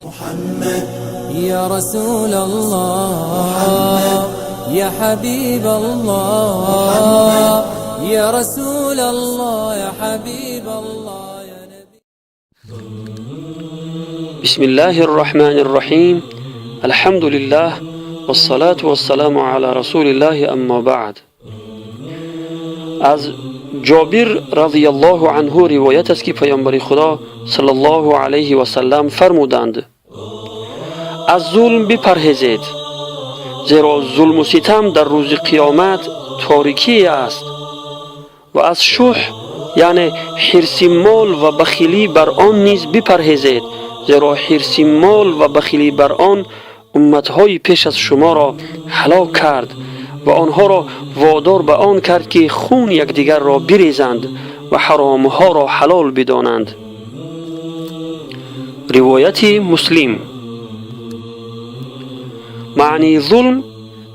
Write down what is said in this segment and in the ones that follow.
محمد يا رسول الله يا حبيب الله يا رسول الله يا حبيب الله يا نبي. بسم الله الرحمن الرحيم، الحمد لله والصلاة والسلام على رسول الله، أما بعد. از جابر رضی الله عنه روایت است که پیامبر خدا صلی الله علیه و سلم فرمودند: از ظلم بپرهیزید، زیرا ظلم و ستم در روز قیامت تاریکی است، و از شح، یعنی حرص مال و بخیلی بر آن نیز بپرهیزید، زیرا حرص مال و بخیلی بر آن امتهای پیش از شما را هلاک کرد و آنها را وادار به آن کرد که خون یکدیگر را بریزند و حرامها را حلال بدانند. روایت مسلم. معنی ظلم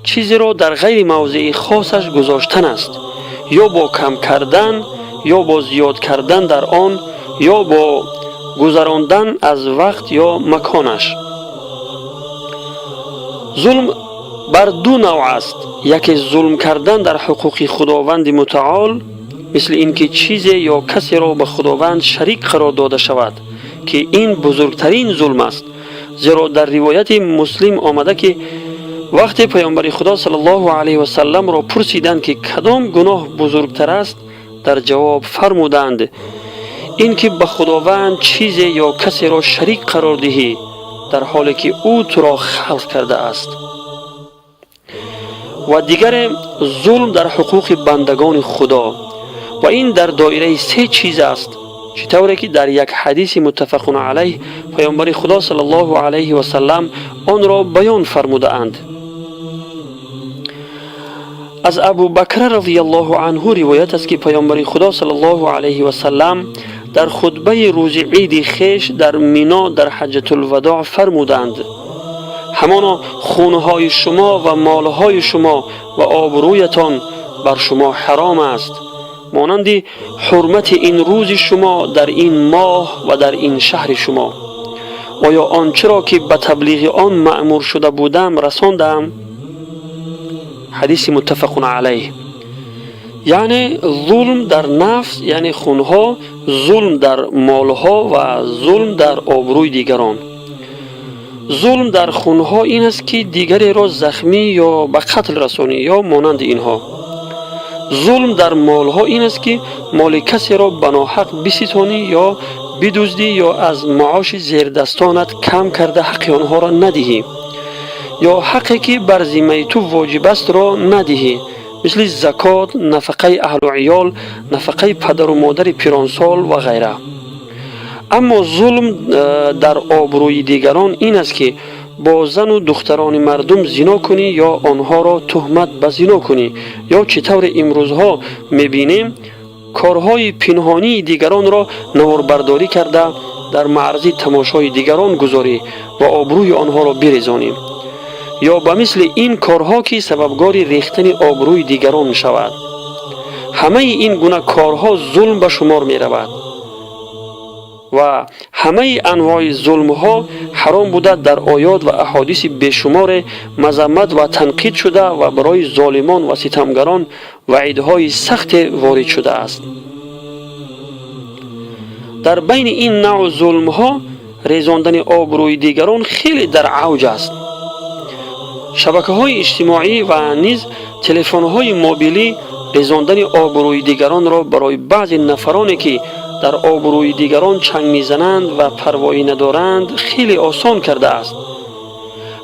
چیزی را در غیر موضع خاصش گذاشتن است، یا با کم کردن یا با زیاد کردن در آن یا با گذراندن از وقت یا مکانش. ظلم بر دو نوع است: یکی ظلم کردن در حقوق خداوند متعال، مثل اینکه چیزی یا کسی را به خداوند شریک قرار داده شود که این بزرگترین ظلم است، زیرا در روایت مسلم آمده که وقتی پیامبر خدا صلی الله علیه و سلم را پرسیدند که کدام گناه بزرگتر است، در جواب فرمودند: اینکه به خداوند چیزی یا کسی را شریک قرار دهی، در حالی که او تو را خلق کرده است. و دیگر ظلم در حقوق بندگان خدا، و این در دایره سه چیز است، چطوری که در یک حدیث متفق علیه پیامبر خدا صلی الله علیه و سلم آن را بیان فرموده اند. از ابو بکر رضی الله عنه روایت است که پیامبر خدا صلی الله علیه و سلم در خطبه روز عید خویش در مینا در حجة الوداع فرمودند: همانا خونهای شما و مالهای شما و آبرویتان بر شما حرام است، مانند حرمت این روز شما در این ماه و در این شهر شما. آیا آنچه را که به تبلیغ آن مأمور شده بودم رساندم؟ حدیث متفق علیه. یعنی ظلم در نفس، یعنی خونها، ظلم در مالها و ظلم در آبروی دیگران. ظلم در خونها این است که دیگری را زخمی یا به قتل رسانی یا مانند اینها. ظلم در مالها این است که مال کسی را به ناحق بستانی یا بدزدی یا از معاش زیردستانت کم کرده حق آنها را ندهی، یا حقی که بر ذمه تو واجب است را ندهی، مثل زکات، نفقه اهل و عیال، نفقه پدر و مادر پیرانسال و غیره. اما ظلم در آبروی دیگران این است که با زن و دختران مردم زنا کنی یا آنها را تهمت به زنا کنی، یا چطور امروزها میبینیم کارهای پنهانی دیگران را نواربرداری کرده در معرض تماشای دیگران گذاری و آبروی آنها را بریزانی، یا به مثل این کارها که سببگار ریختن آبروی دیگران می شود. همه این گونه کارها ظلم به شمار می رود و همه انواع ظلم ها حرام بوده، در آیات و احادیث بیشمار مذمت و تنقید شده و برای ظالمان و ستمگران وعیدهای سخت وارد شده است. در بین این نوع ظلم ها ریزاندن آبروی دیگران خیلی در اوج است. شبکه های اجتماعی و نیز تلفن های موبیلی ریزاندن آبروی دیگران را برای بعضی نفرانی که در آبروی دیگران چنگ میزنند و پروایی ندارند خیلی آسان کرده است.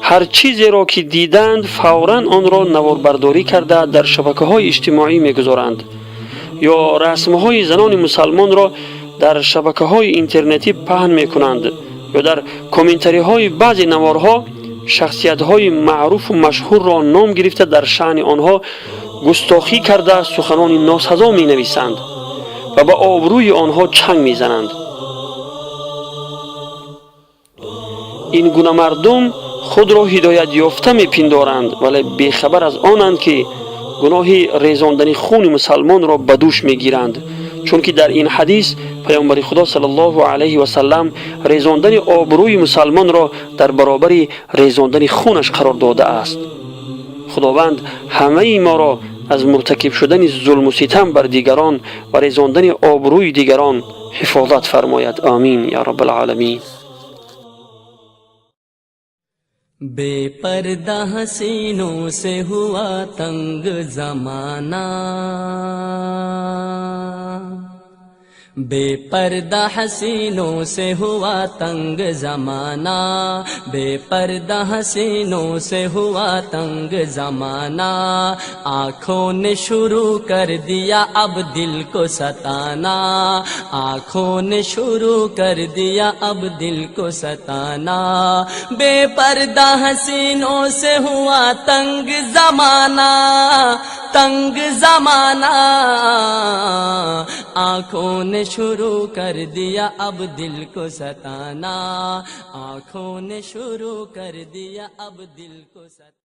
هر چیزی را که دیدند فورا آن را نواربرداری کرده در شبکه های اجتماعی میگذارند، یا رسم های زنان مسلمان را در شبکه های اینترنتی پهن میکنند، یا در کامنتری های بعضی نوارها شخصیت های معروف و مشهور را نام گرفته در شأن آنها گستاخی کرده سخنان ناسزا می نویسند و به آبروی آنها چنگ میزنند. این گونه مردم خود را هدایت یافته میپندارند، ولی بیخبر از آنند که گناه ریزاندن خون مسلمان را به دوش میگیرند، Чунки дар ин ҳадис паёмбари Худо саллаллоҳу алайҳи васаллам резондани обрӯи мусалмонро дар баробари резондани хунаш қарор додааст. Худованд ҳамаи моро аз муртакиб шудани зулму ситам бар дигарон ва резондани обрӯи дигарон ҳифозат фармояд. Омин я раббалъоламин. बेपर्दा हसीनों से हुआ तंग ज़माना, बेपर्दा हसीनों से हुआ तंग ज़माना, बेपर्दा हसीनों से हुआ तंग ज़माना। आँखों ने शुरू कर दिया अब दिल को सताना, आँखों ने शुरू कर दिया अब दिल को सताना। बेपर्दा हसीनों से हुआ तंग ज़माना, तंग ज़माना। आँखों ने शुरू कर दिया अब दिल को सताना, आँखों ने शुरू कर दिया अब दिल को सताना।